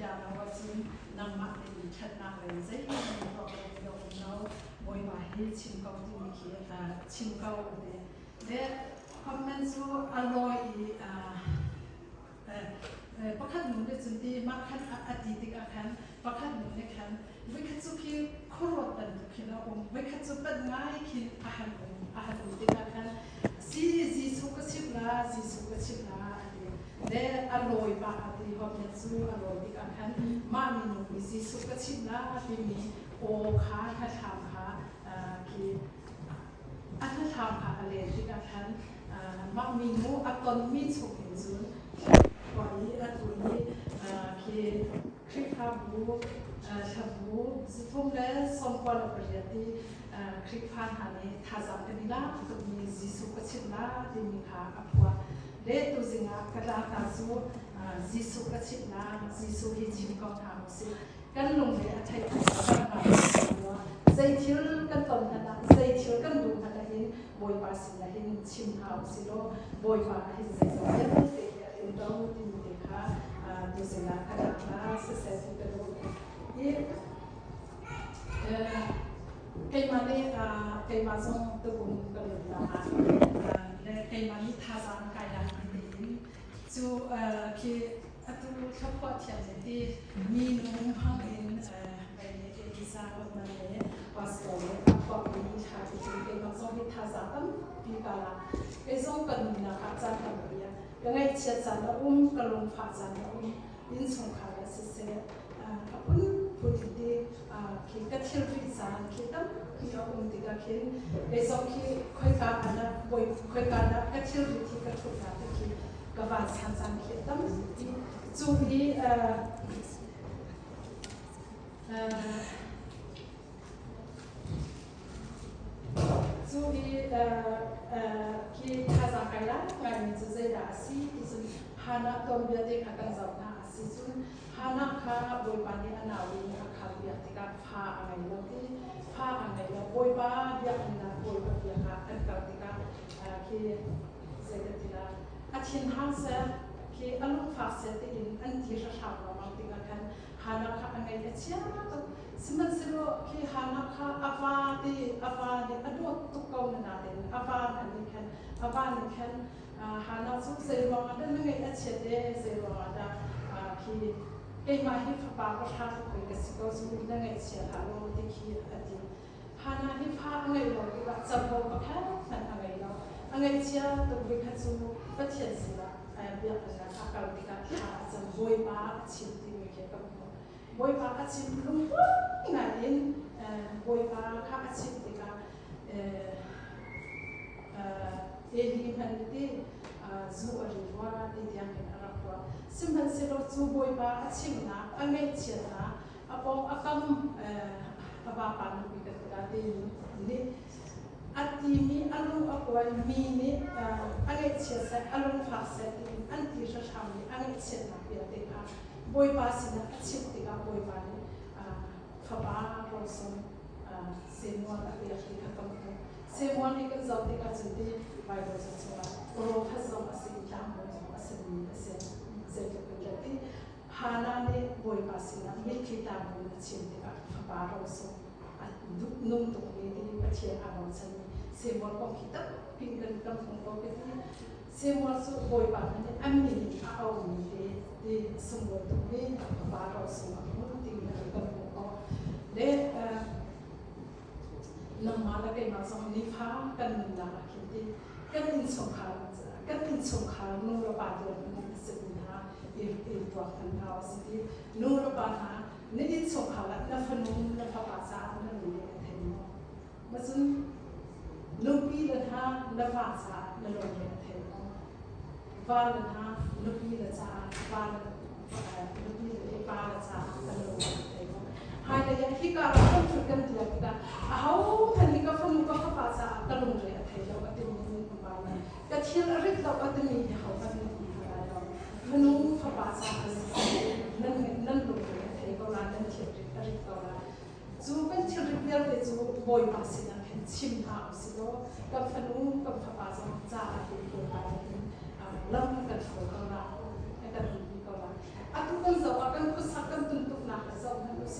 dah lo ahcun nangmah tein ṭhatnak lei zeihmanh tuah khawh ti a um lo. Bawipa hi chim ko timi khi chim ko a ti. Le comment cu a lawi i pakhat nu nih cun ti mah khan a ti tikah khan pakhat nu nih khan voikhat cu khi khuaruat bantuk khin a um voikhat cu panh ngai khin a han um a han um tikah khan si Jesuh ka chimh la Jesuh ka chimh la a ti le a lawi pah a ti hawkhet cu a lawi tikah khan mah minung nih Jesuh ka chimh la timi aw kha hnathlam kha khi a hnathlam kha a len tikah khan mah minu a tonmi chung in cun khua i a tlun i khi Khrihfabu hlabu 328 i Khrihfa hna nih thazaang kan i lak tukmi Jesuh ka chimh la timi kha a phuah. Le tuzing ah ka tlangta cu Jesuh ka chimh la, Jesuh hi chim ko hna usih. Kan lungre a theih kan hngalh zei thil kan ton hmanh ah zei thil kan duh hmanh ah hin Bawipa sin ah hin chim hna usih law Bawipa ah hin zeizong vialte hi a tlung ko timi te kha tuzing ah ka lak la siseh ti ka duh. I keimah nih keimah zong tukum ka lut ah le keimah nih thazaang kai lak tein cu khi atu thlaphuah thiam le ti mi nung hmang in Elisa man le pastor le phuah mi thla ti cu keimah zong hi thazaang tampi ka la kei zong ka nunnak ah caan tampi ah ka ngaihchiat caan a um ka lungfah caan a um innchungkhar ah siseh a phunphun in ti khi ka thilri caan khi tampi a um tikah khin kei zong khi khoika ah dah khoika dah ka thilri thi ka ṭhut hna ti khi ka van san caan khi a tampi cu hi cu hi khi thazaang kai lai ngaimi cu zeidah a si ti cun Hannah tuanbia te kha kan zoh hna a si cun Hannah kha Bawipa nih a nau in a khal piak tikah fa a ngei lo ti fa a ngei lo Bawipa biakinn ah Bawipa biak ah an kal tikah khi zeidah a thinhang seh khi a lungfak seh tiin an ti hrahrang lengmang tikah khan Hannah kha a ngaih a chia tuk. Sihmanhsehlaw khi Hannah kha a va te a va nih a dawt tuk ko na nain a va hna nih khan a va nih khan Hannah cu zei ruangah dah na ngaih a chiat ee zei ruangah dah khi keimah hi fapa pahra tluk pei ka si ko cu na ngaihchia hlah law ti khi a ti. Hannah hi fa a ngeih lo tikah covo pakhat hmanh a ngei lo. A ngaihchia tuk voikhat cu Pathian sinah biakinn ah a kal tikah thla a cam. Bawipa a chim timi khi ka hmuh. Bawipa a chim lungput ngai in Bawipa kha a chim tikah Eli hmanh nih ti zu a ri rua ti tiang in a rak ruah. Sihmanhsehlaw cu Bawipa a chimnak, a ngaihchiatnak, a pawng a kam a vapa nupi kan ti ti nih a timi a lung a kuai mi nih a ngaihchiat seh a lungfak seh tiin an ti hrahrang mi a ngaihchiatnak vialte kha Bawipa sinah a chimh tikah Bawipa nih fapa rosung Samuel a pek ti kha kan hmuh. Samuel nih kan zoh tikah cun ti Bible ca chungah prophet zong a si i tlangbawi zong a simi a si. Zeitluk in dah ti Hannah nih Bawipa sinah mitthli tlang in a chim tikah fapa rosung a duhnung tukmi ti Pathian aa bochanmi Samuel kong khi tampi kan kan hmu ko ka ti. Samuel cu Bawipa nih a min in a auhmi te ti sunglawi tukmi fapa rosung a hmu timi khi kan hmuh ko. Le nangmah le keimah zong nifa kan nunnak ah khin ti kan innchungkhar kan innchungkhar nu le pa dirhmun a simi hna i tuak kan hau a si ti nu le pa hna na innchungkhar ah na fanu na fapa caah na lung a thei maw macun nupi le hna na va caah na lung a thei maw va le hna nupi le caah va le nupi le pa le caah kan lung a thei maw hmailei ah hika ah kan ṭhut kan dir tikah ahohmanh nih ka fanu ka fapa caah ka lungre a thei lo a timi nan um lai lo ka thil a rit lo a timi hi ahohmanh nan um hna lai lo fanu fapa caah nan nan lungre a thei ko la nan thil rit a rit ko la cu kan thil rit vialte cu Bawipa sinah khin chim hna usih law kan fanu kan fapa zong caah hin Bawipa nih hin lam kan hruai ko la kan umpi ko la atu kan zoh ah kan khuasak ka.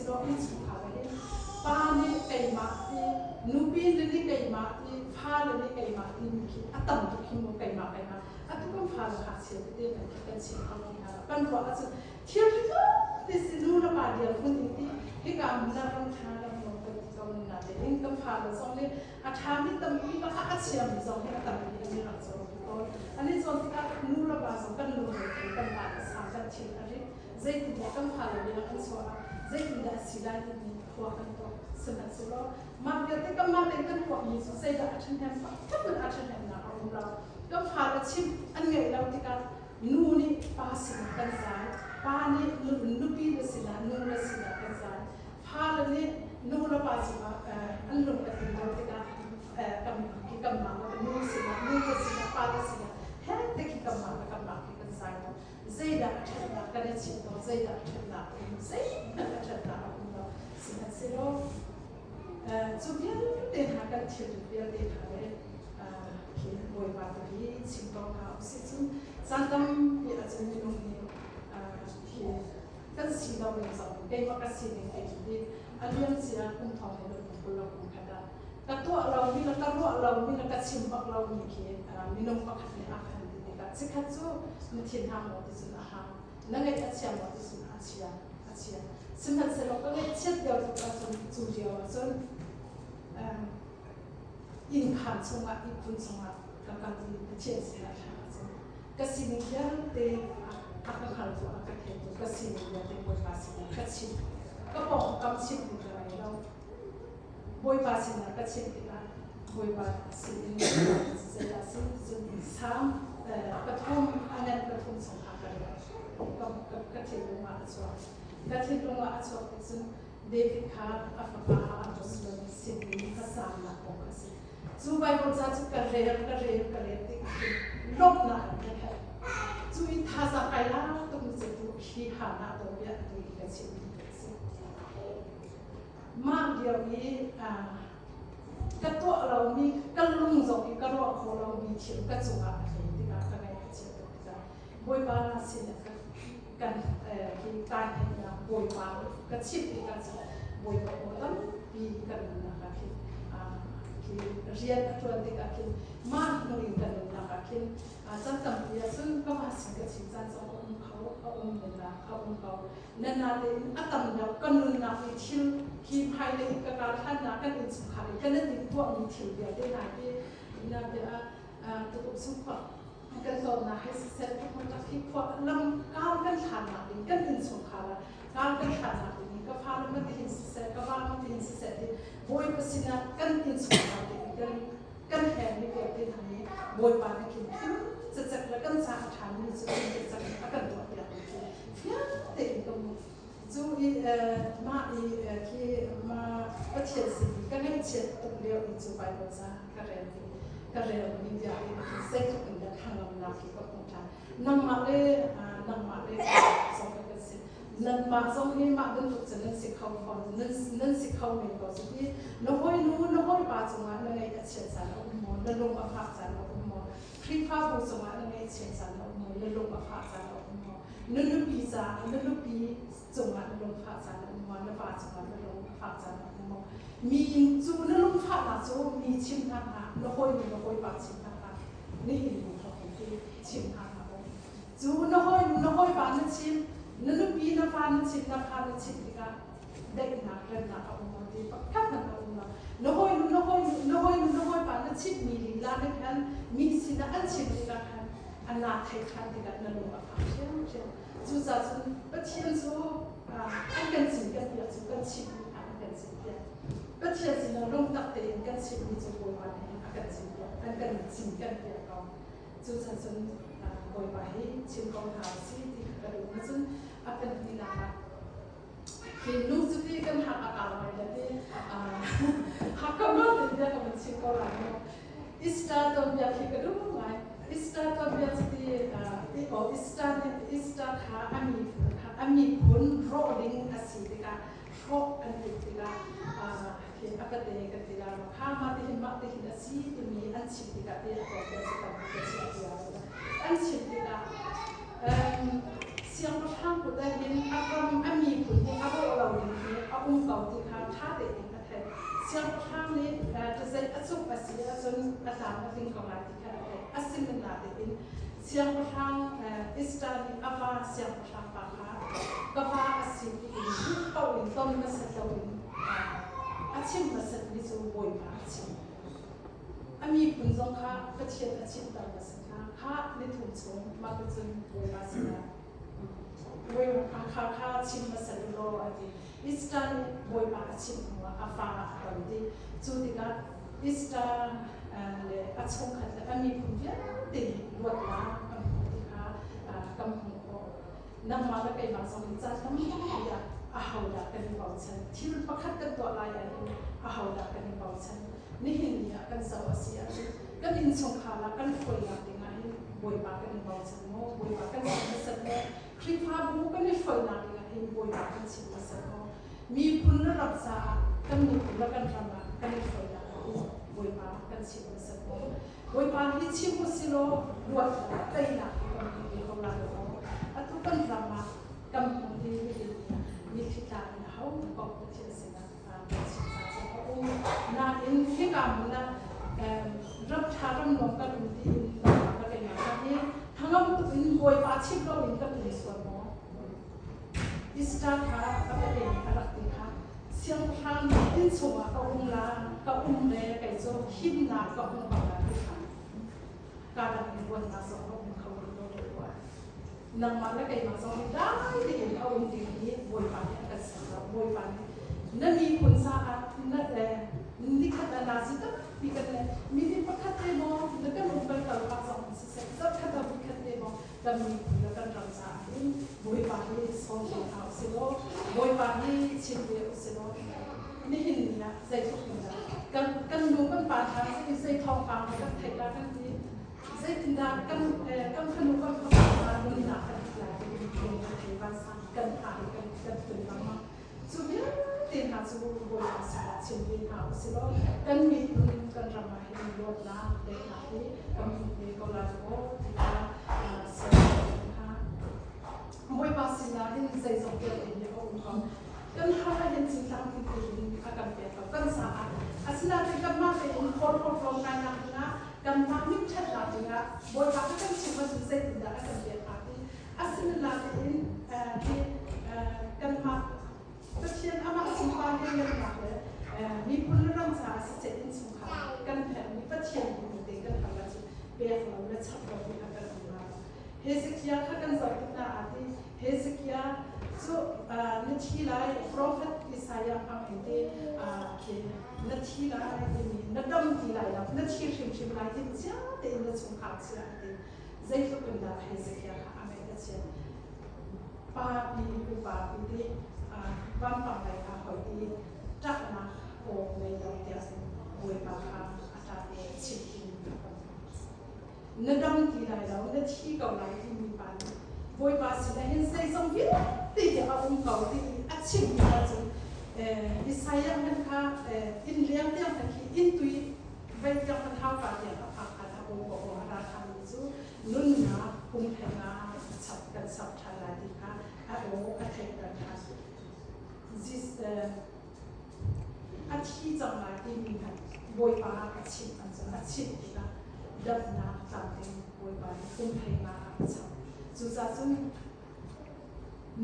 Sihmanhsehlaw innchungkhar ah hin pa nih keimah ti, nupi nih keimah ti, fale nih keimah timi khi a tam tuk hi mu keimah keimah. Atu kan fale ngakchia tete kan khi kan chim kho lo hna lo. Kan ruah ahcun thil vialte si nu le pa dirhmun in ti hika hmun ah ram ṭha ram nuam kan ti ko na tein kan fale zong nih a ṭhami tampi lakah a chiami zong hi a tampi an i rak cawn tawn. An i cawn tikah nu le pa zong kan lungre thei kan pa le sang kan thin a rit. Zeitindah kan fale biak an chuah ah zeitindah a si lai timi khua kan tuak. Sihmanhsehlaw mah vialte kanmah tein kan tuakmi cu zeidah a ṭhahnem pakhat hmanh a ṭhahnemnak a um lo. Kan fale chimh an ngeih lo tikah nu nih pa sinah kan zai, pa nih nupi le sinah nu le sinah kan zai. Fale nih nu le pa cungah an lung a tlin lo tikah kan khi kanmah le nu sinah nu le sinah pa le sinah he te khi kanmah le kanmah khi kan zai lo. Zeidah a ṭhatnak kan i chim lo, zeidah a ṭhatnak a um, zeihmanh a ṭhatnak a um lo. Sihmanhsehlaw cu vialte hna kan thilrit vialte hna le khi Bawipa tu hi chim ko hna usih cun caan tampi ahcun minung nih hi kan si lo ning zong keimah ka sining te khi a liamcia kum thong he le kum 20 le kum khat ah ka tuah lomi le ka ruah lomi le ka chim bak lomi khi minung pakhat nih a kan ti tikah chikkhat cu na thin hang maw ti cun a hang na ngaih a chia maw ti cun a chia a chia sihmanhsehlaw ka ngaihchiat lio tluk ahcun cu lio ahcun innkhaan chungah ihkhun chungah ka kal i Pathian sinah thla ka cam ka sining vialte a ka hngaltu a ka theitu ka sining vialte Bawipa sinah ka chim ka pawngkam chim ding ka ngei lo Bawipa sinah ka chim tikah Bawipa sinin zeidah si cun Salm pathum a ngan pathum chungah ka rel ka thinlung ah a chuak ka thinlung ah a chuak tik cun David kha a fapa Absalom sin in a zaamnak kong a si. Cu Bible ca cu ka rel ka rel ka rel tik ahhin lawmhnak an ka theih. Cu i thazaang kai lak tuk ni cu tu hi Hannah tuanbia atu i ka chimmi a si. Mah lio i ka tuah lomi ka lung zong i ka ruah khawh lomi thil ka cungah a tlun tikah ka ngaih a chia tuk tikah Bawipa sin ah kan hi kai theihnak Bawipa ka chimh tikah cun Bawipa aw tampi kan nunnak ah khin khi rian a ṭuan tikah khin mah hnu in kan nunnak ah khin caan tampi ahcun ka va sin ka chim caan zong a um kho a um men la a um ko na natein a tam deuh kan nunnak i thil hi hmailei i ka kar hlannak kan innchungkhar i kan i tuahmi thil vialte hna hi na bia tukum sungkhua kan dawtnak he siseh tak hi khua lam kar kan hlannak ding kan innchungkhar ah kar kan hlannak ding hi ka fale ma tihin siseh ka va ma tihin siseh ti Bawipa sinah kan innchungkhar te kan kan hermi vialte hna hi Bawipa nih khin thil cacek le kan ca a ṭhami cu cacek a kan tuah piak mi cu fiang tein ka hmuh cu i mah i khi ma Pathian sin i ka ngaihchiat tuk lio i cu Bible ca ka rel i ka rel mi bia hi zeitluk in dah thlanglamnak hi ka hmuh ṭhan nangmah le nangmah le zong kan si nanmah zong hi mah bantuk cu nan si kho fawn nan si kho men ko cu ti na hawi nu na hawi pa cungah na ngaih a chiat caan a um maw na lung a fak caan a um maw Khrihfabu cungah na ngaihchiat caan a um maw na lung a fah caan a um maw na nupi caah na nupi cungah na lungfah caan a um maw na va cungah na lungfah caan a um maw mi cu na lungfahnak cu mi chim hna hlah na hawi nu na hawipa chim hna hlah nihin hnu thawk in ti chim hna hlah cu na hawi nu na hawipa na chim na nupi na fa na chim na fa na chim tikah daihnak remnak a um lo ti pakhat hmanh a um lo na hawi nu na hawi na hawi nu na hawipa na chimmi lila nih khan mi sinah an chim tikah khan a na thei ṭhan tikah na lung a fak ṭhiamṭhiam cucaah cun Pathian cu an kan cinken piak cu kan chimmi kha an kan cinpiak Pathian sinah lungtak tein kan chimmi cu Bawipa nih a kan cinpiak an kan cinken piak ko cucaah cun Bawipa hi chim ko hna usih ti kha ka duh na cun a kan tinak ah Hi nu cu ti kan hak a kau ngai le ti hak ka ma ti bia ka van chim ko lai mu. Easter tuanbia khi ka duh ngai. Easter tuanbia cu ti o Easter Easter kha a miphun kha a miphun rawh ding a si tikah hrawh an timh tikah khi a ka te kan ti lai ma kha mah ti hin mah ti hin a si timi an chim tikah ti a tuanbia cu tampi ka chiah bia an chim tikah Siangpahrang kut ah hin a ram a miphun hi a rawh lo ding hi a um. Siangpahrang nih ṭazeih a cuk a si ahcun a tlam a tling ko lai ti kha a theih. Asinain siangpahrang Esther nih a va siangpahrang pa kha ka va a si tiin duh paoh in ton hmasat loin a chim hmasatmi cu Bawipa a chim. A miphun zong kha Pathian a chimter hmasat hna. Kha nithum chung mah ticun Bawipa sinah Bawipa kha kha chim hmasa u law a ti. Esther nih Bawipa a chimh hnuah a fa a ton ti. Cu tikah Esther le a chungkhat le a miphun vialte nih luatnak an hmuh ti kha kan hmuh khawh. Nangmah le keimah zong nih caan tampi ah ahodah kan i bochan? Thil pakhat kan tuah lai ahhin ahodah kan i bochan? Nihin ni ah kan zoh a si ahcun kan innchungkhar ah kan hruainak ding ah hin Bawipa kan i bochan maw? Bawipa kan chim hmasat maw? Khrihfabu kan i hruainak ding ah hin Bawipa kan chim hmasat maw? Miphun le ram caah kan miphun le kan ram ah kan i hruainak ah hin Bawipa kan chim hmasat maw? Bawipa hi chim u silaw luatnak teinak hi kan hmu ve ko lai maw? Atu kan ram ah kan hmuh i nihin mitthli tla in aho paoh Pathian sinah kan chim ca cu a um. Nain hika hmun ah ram ṭha ram nuam kan um tiin nangmah le keimah hna hi thangam tuk in Bawipa chim loin kan um sual maw? Easter kha a va en a rak ti kha siangpahrang inn chungah ka um la ka um le kei cu himnak ka hmu ko la ti kha ka dang in ruatnak zong a um kho rih lo ruah nangmah le keimah zong nih dai tein a um ding hi Bawipa nih a kan ser lo. Bawipa nih na miphun caah na nikhat ah nazi tampi kan le mitin pakhat te maw na kan um bal kal pak zong siseh zarhkhat ah voikhat te maw kan miphun le kan ram caah hin Bawipa hi sawm ko hna usih law Bawipa hi chim ve usih law nihin ni ah zeitluk in dah kan kan nu kan pa hna zei thawngpang kan theih la kan ti zeitindah kan kan fanu kan fapa hna nunnak kan lai ti kan thei vansang kan ha i kan kan tun lengmang. Cu vialte hna cu Bawipa sinah chim ve hna usih law kan miphun kan ram ah hin luatnak daihnak hi kan hmu ve ko lai maw ti kha kha Bawipa sinah hin zeizong vialte hi a um ko. Kan har ah hin cintlang ti in a kan pek lo kan caah. Asinain kanmah tein phawrhlawt tlawmngainak dingah kanmah min ṭhatnak dingah Bawipa kha kan chim ahcun zeitindah a kan pek hnga ti. Asinain hi kanmah Pathian amah sunpar he remnak le miphun le ram caah siseh innchungkhar kan herhmi Pathian duhmi te kan hal ahcun pek lo le chap lo hi a kan um lai. Hezekiah kha kan zoh tik hna ah ti Hezekiah cu na thi lai prophet Isaiah hmang in ti na thi lai timi na dam ti lai lo na thi hrimhrim lai tim cia tein na chungkhar chia ti. Zeitluk in dah Hezekiah kha a ngaih a chiat. Pa pi upa pi ti vampang lei kha hoi i ṭahnak aw ngei lo tiah Bawipa kha a ṭah i chim in a kan Na dam ti lai lo, na thi ko lai timi pa nih Bawipa sinah hin zeizong vialte hi a um ko ti i a chimmi ahcun Isaiah hmanh kha inn leng tiang hmanh khi inn tui Vei tiang kan hauka tiang a phak khan a aw ka aw a ra ṭhanmi cu nunnak kum hlei a chap kan chap ṭhan lai ti kha a aw a theihter ṭhan. A thi cang lai timi hmanh Bawipa a chimh an a chimh tikah damnak tlamtling Bawipa nih kum hlei a chap. Cucaah cun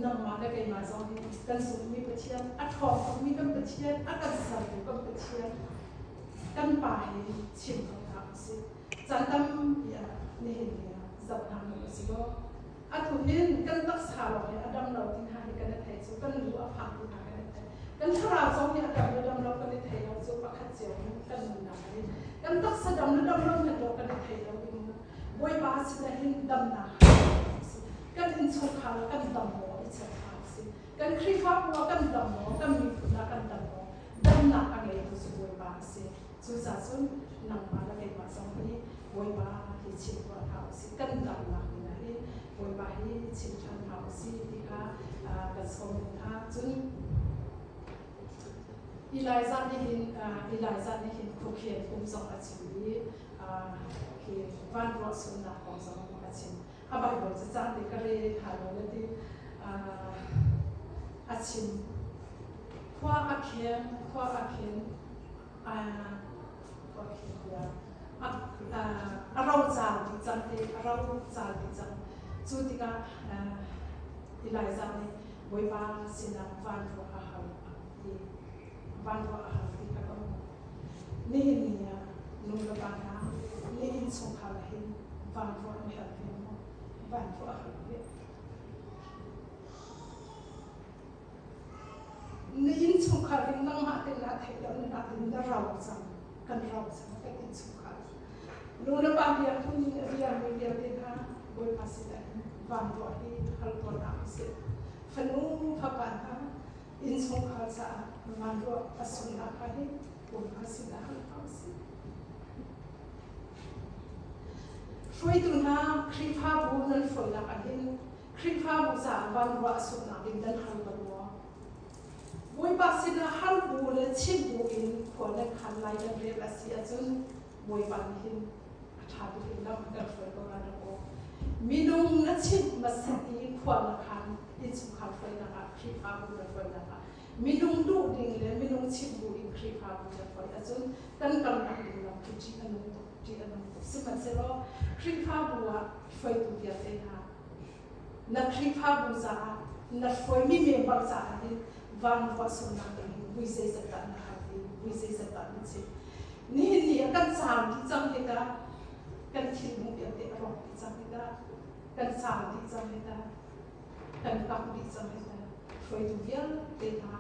nangmah le keimah zong hi kan zumhmi Pathian, a ṭhawng tukmi kan Pathian, a kan sertu kan Pathian, kan Pa hi chim ko hna usih. Caan tampi ah nihin ni ah zoh hna hmanh usih law, atu hin kan taksa lawng hi a dam lo ti hna hi kan i thei cu, kan lu a fak ti hna kan i thei. Kan thlarau zong hi a dam le dam lo kan i thei lo cu pakhat cio in kan nunnak hi kan taksa dam le dam lo hmanh kan i thei lo ding Bawipa sinah hin damnak kan innchungkhar ah kan dam maw i check hna usih. Kan Khrihfabu ah kan dam maw, kan miphun ah kan dam maw, damnak a ngeitu cu Bawipa a si. Cucaah cun nangmah le keimah zong hi Bawipa hi chim tuah hna usih. Kan damnak ding ah hin Bawipa hi chim ṭhan hna usih ti kha kan sawm hna. Cun Elijah nih hin Elijah nih hin khuakhen kum zong a chim i khi van ruah sunnak kong zong a chim. A Bible cacang ti ka rel hna lo na ti a chim. Khua a kheng, khua a khen. A ro caal dih cang te, a ro caal dih cang. Cu tikah Elijah nih Bawipa sinah van ruah a hal ti van ruah a hal ti kha ka hmuh. Nihin ni ah nu le pa hna na innchungkhar ah hin van ruah na herh ve maw? Van ruah a herh ve. Na innchungkhar in nangmah te naa theih lo na natin na rau cang. Kan rau cang kan innchungkhar. Nu le pa bia phun in a riami vialte hna Bawipa sinah hin van ruah hi hal tuah hna usih. Fanu fapa hna innchungkhar caah van ruah a sungnak kha hi Bawipa sinah hal hna usih. Hruaitu hna Khrihfabu nan hruainak ah hin Khrihfabu caah van ruah a sungnak ding nan hal bal maw? Bawipa sinah hal bu le chim bu in khua nan khan lai nan rel a si ahcun Bawipa nih hin a ṭha tuk in lam kan hruai ko lai dah aw. Minung na chimh hmasa i khua na khan innchungkhar hruainak ah Khrihfabu na hruainak ah minung duh ding le minung chimh bu in Khrihfabu na hruai ahcun kan kalnak ding lam cu ṭih a nung tuk, ṭih a nung tuk. Sihmanhsehlaw Khrihfabu ah hruaitu vialte hna na Khrihfabu caah na hruaimi member caah hin van ruah sungnak ding hin vui zeizat dah na hal i vui zeizat dah na chim. Nihin ni ah kan caang dih cang hi ta, kan thinlung vialte a rawk dih cang hi ta, kan caang dih cang hi ta, kan kak dih cang hi ta. Hruaitu vialte hna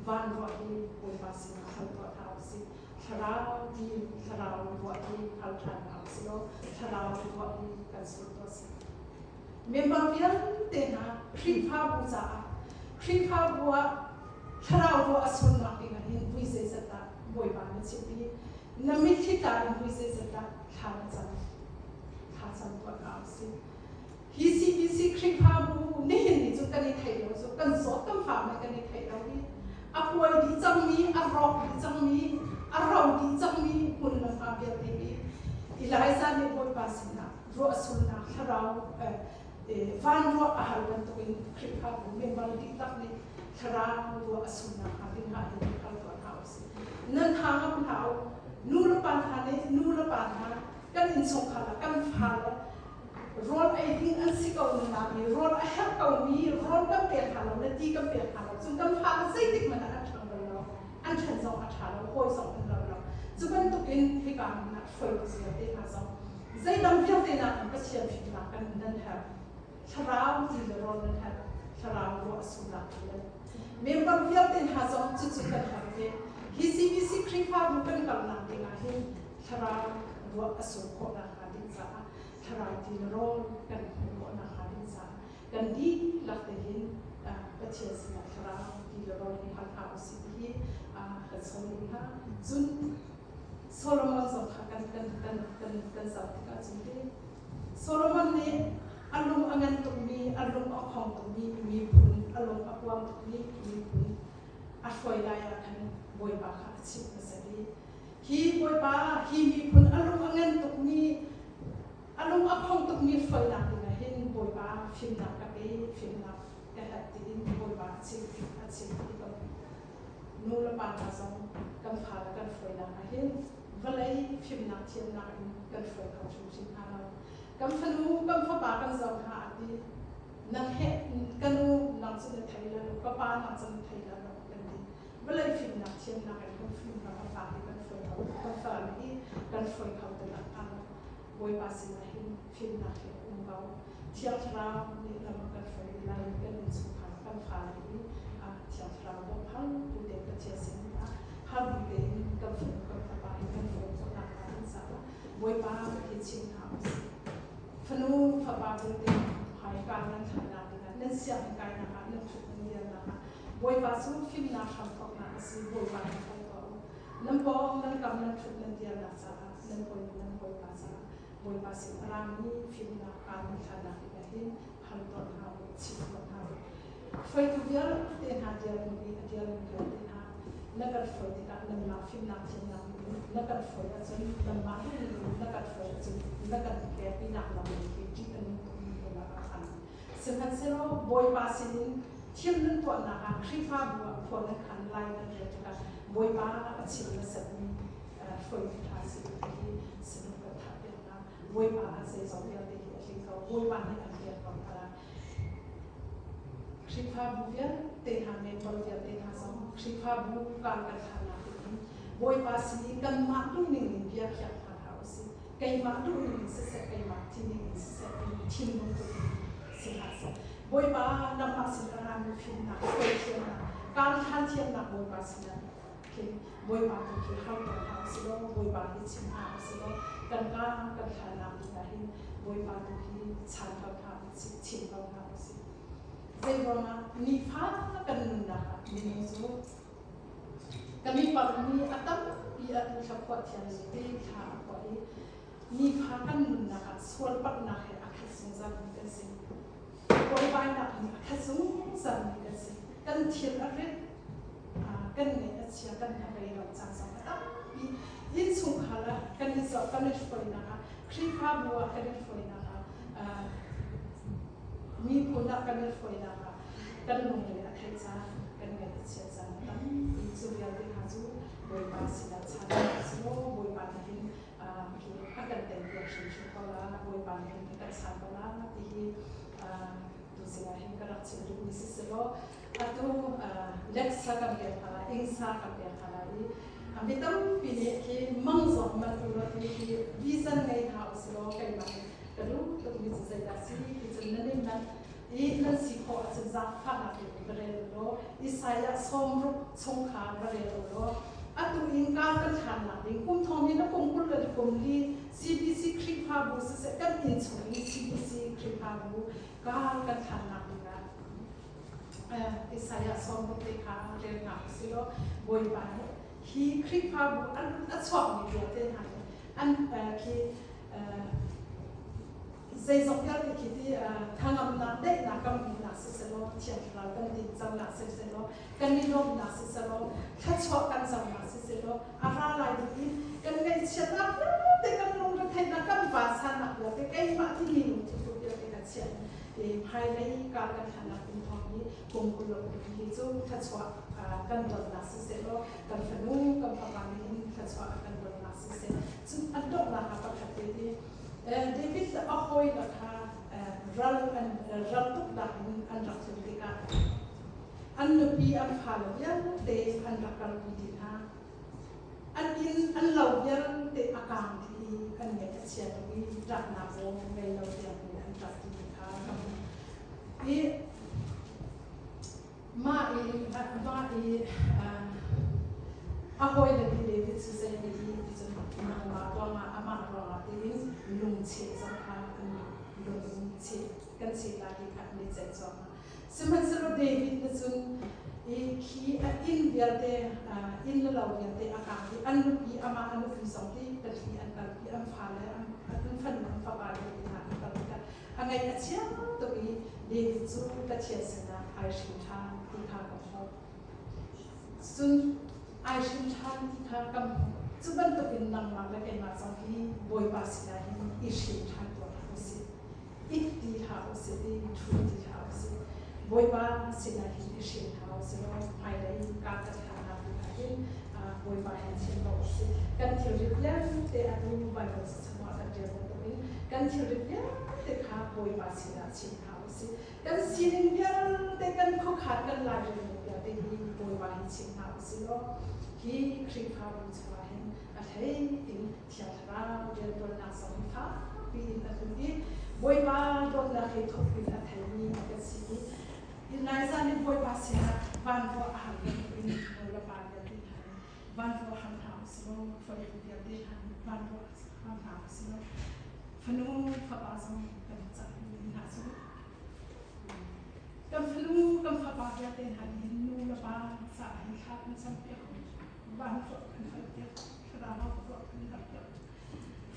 van ruah hi Bawipa sinah hal tuah hna usih. Thlarau ti thlarau ruah hi hal ṭhan hna usih law thlarau ruah hi kan sur tuah sih. Member vialte hna Khrihfabu caah Khrihfabu ah thlarau ruah a sunnak ding ah hin vui zeizat dah Bawipa na chimh i na mitthli tla in vui zeizat dah thla na cam thla cam tuah hna usih. Hi CBC Khrihfabu nihin ni cu kan i theih lo cu kan zawt kan fah mei kan i theih lo i a kuai dih cangmi a rawk dih cangmi a ro dih cangmi hmun le hma vialte hi Elijah nih Bawipa sinah ruahsulnak thlarau van ruah a hal bantukin Khrihfabu member dihlak nih thlarau ruah a sulnak hnga ding ah hin hal tuah hna usih. Nan tha ngam hlah u. Nu le pa hna nih nu le pa hna kan innchungkhar ah kan fale rawl ei ding an si ko na mi rawl a herh ko mi rawl kan pek hna lo le ti kan pek hna lo cun kan fale zeitik hmanh ah an ṭhang bal lo an ṭhan zong a ṭha lo hawi zong an lo lo cu bantuk in hika hmun ah hruaitu vialte hna zong zeidang vialte nakin Pathian fimnak kan nan herh thlarau ti le rawl nan herh thlarau ruah a sungnak ti le member vialte hna zong cucu kan herh ve hi CBC Khrihfabu kan kalnak ding ah hin thlarau ruah a sur khawh nakhnga ding caah thlarau ti le rawl kan hmuh khawh nakhnga ding caah kan dihlak te hin Pathian sinah thlarau ti le rawl hi hal hna usih ti hi kan sawm ding hna. Cun Solomon zong kha kan kan kan kan kan zoh tikah cun te Solomon nih a lung a ngan tukmi, a lung a khong tukmi miphun, a lung a kuam tukmi miphun a hruai lai ah khan Bawipa kha a chimh hmasa i hi Bawipa hi miphun a lung a ngan tukmi a lung a khong tukmi hruainak ding ah hin Bawipa fimnak ka pe fimnak ka herh tiin Bawipa a chimh a chim ti ko nu le pa hna zong kan fale kan hruainak ah hin vawlei fimnak thiamnak in kan hruai kho hrimhrim hna lo kan fanu kan fapa kan zoh hna ah ti nang he ka nu nang cu na thei la lo ka pa nang cu na thei la lo kan ti vawlei fimnak thiamnak in kan fim hna kan fa hi kan hruai kho kan fale hi kan hruai kho te nak hnga lo Bawipa sinah hin fimnak hi a um ko Thiang Thlarau nih lam a kan hruai lai kan innchungkhar kan fale hi Thiang Thlarau bawmh hal bu tein Pathian sin ah hal bu tein kan fanu kan fapa hi kan hruai khawh nakhnga ding caah Bawipa hi chim hna usih fanu fapa vialte hmaika nan thlainak dingah nan sianginn kainak ah nan thut nan dirnak ah Bawipa cu fimnak hramthawknak a si Bawipa hi hal tuah u nan pawng nan kam nan thut nan dirnak caah nan hawi nan hawipa caah Bawipa sin a rami fimnak kaa nan thlanak dingah hin hal tuah hna u chim tuah hna u hruaitu vialte hna dirhmun i a dirmi vialte hna na kan hruai tikah nanmah fimnak thiamnak na kan hruai ahcun nanmah duhning na kan hruai ahcun na kan pekpinak lam hi ṭih a nung tukmi hmun ah a phan. Sihmanhsehlaw Bawipa sinin Thil nan tuahnak ah Khrihfabu ah khua nan khan lai nan rel tikah Bawipa a chim hmasatmi hruaitu ṭha si u ti hi sinum kan thah piak hna. Bawipa ah zeizong vialte hi a tling ko. Bawipa nih an pek ko hna. Khrihfabu vialte hna member vialte hna zong Khrihfabu kar kan hlannak ding in Bawipa sin i kanmah duhning in bia khiak hna hlah usih. Keimah duhning in siseh, keimah tining in siseh, thinlung put in si hlah seh. Bawipa nangmah sin a rami fimnak, hruaithiamnak, kaan hlan thiamnak Bawipa sinah khin Bawipa tu khi har tawn hlah usih law Bawipa hi chim hna usih law kan kaan kan hlannak ding ah hin Bawipa tu hi chan ko hna usih, chim ko hna usih. Zei ruangah nifa kan nunnak ah minung cu kan i palhmi a tampi atu thla phuah thiam lo te thla a phuah i nifa kan nunnak ah sual palhnak he a khat zungzalmi kan si. Buaibainak nih a khat zungzalmi kan si. Kan thil a rit, kan ngaih a chia, kan hnabei lo caan zong a tampi. Innchungkhar ah kan i zoh, kan i hruainak ah, Khrihfabu ah kan i hruainak ah, miphun ah kan i hruainak ah kan lungre a theih caan, kan ngaih a chiat caan a tampi. Cu vialte hna cu Bawipa sinah chan si law Bawipa nih hin a kan teipiak hrimhrim ko la, Bawipa nih hin a kan chan ko la ti hi tu sinah hin ka rak chim duhmi si selaw atu leksa kan pek hna lai, ingsa kan pek hna lai i mi tampi nih khi mang zong man u law ti hi vision ngei hna usilaw keimah nih ka duh tukmi cu zeidah si ti cun nan in nan i nan si khawh ahcun zaangfahnak in va rel u law Isaiah 60 chung kha va rel u law atu in ka kan hlannak ding kum thong ni na kum 20 le kum li CBC Khrihfabu siseh kan inn chung in CBC Khrihfabu ka kan hlannak ding ah Isaiah 60 te kha rel hna usih law Bawipa nih hi Khrihfabu an a chuakmi vialte hna hi an khi zeizong vialte khi ti thangamnak daihnak kan hmuhnak siselaw Thiang Thlarau kan tinconak siselaw kan i lawmhnak siselaw thluachuah kan conak siselaw a ra lai ding in kan ngaihchiatnak vialte kan lungretheihnak kan vansannak vialte keimah timi lungthin vialte kan chiah hmailei kar kan hlannak kum thong hi kum 20 hi cu thluachuah kan donnak siseh law kan fanu kan fapa nih hin thluachuah kan donnak siseh cun an donghnak ah pakhat te ti David le a hawi le kha ral an ral tuknak in an rak tlun tikah an nupi an fale vialte an rak kalpi dih hna. An inn an lo vialte a kaang dih i an ngaih a chia tuk i ṭahnak zong ngei lo tiang in an ṭap ti kha ka hmuh. I mah i mah i a hawile nih David cu zei ti hi ti cun nangmah ruangah amah ruangah tiin lungcheh zong kha an lungcheh kan cheh lai ti kha an i ceih cuahmah. Sihmanhsehlaw David nih cun i khi a inn vialte inn le lo vialte a kang i an nupi amah a nupi zong hi pahnih an kalpi an fale an fanu an fapa vialte hna an kal tikah a ngaih a chia tuk i David cu Pathian sinah ai hrin ṭhan ti kha ka hmuh. Cun ai hrin ṭhan ti kha ka hmuh. Cu bantukin nangmah le keimah zong hi Bawipa sinah hin i hrin ṭhan tuah hna usih. It ti hlah usih i ṭhu ti hlah usih. Bawipa sinah hin i hrin hna usih law hmailei kaa kan hlannak ding ah hin Bawipa hin chim ko usih. Kan thilri vialte atu Baibal chungah kan ṭial bantukin kan thilri vialte kha Bawipa sinah chim hna usih. Kan sining vialte kan khuakhan kan lairelnak vialte hi Bawipa hin chim hna usih law hi Khrihfabu chungah hin a hlei in Thiang Thlarau rianṭuannak zong hi fakpi in a hlut i Bawipa dawtnak hi thuk in a theimi kan si i nai zan in Bawipa sinah vanruah a har bantukin nu le pa vialte hna nih vanruah har hna usih law hruaitu vialte hna nih vanruah har hna usih law fanu fapa zong kan cah hna cu kan fanu kan fapa vialte hna nih hin nu le pa caah hin thla kan campiak vanruah kan halpiak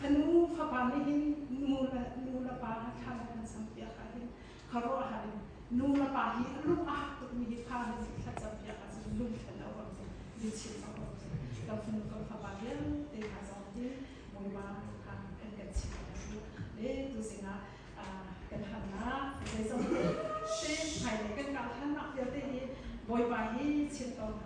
Fanu fapa nih hin nu le nu le pa thla kan campiak ah hin khuaruahhar in nu le pa hi a lung a hak tukmi hi fa nih thlacam piak ahcun lungthlen a um biachim a um kan fanu kan fapa vialte hna zong hi Bawipa kha kan kan chimh le tuzing ah kan harnak zeizong te hmailei kan kal hannak vialte. Bawipa hi chim ko hna.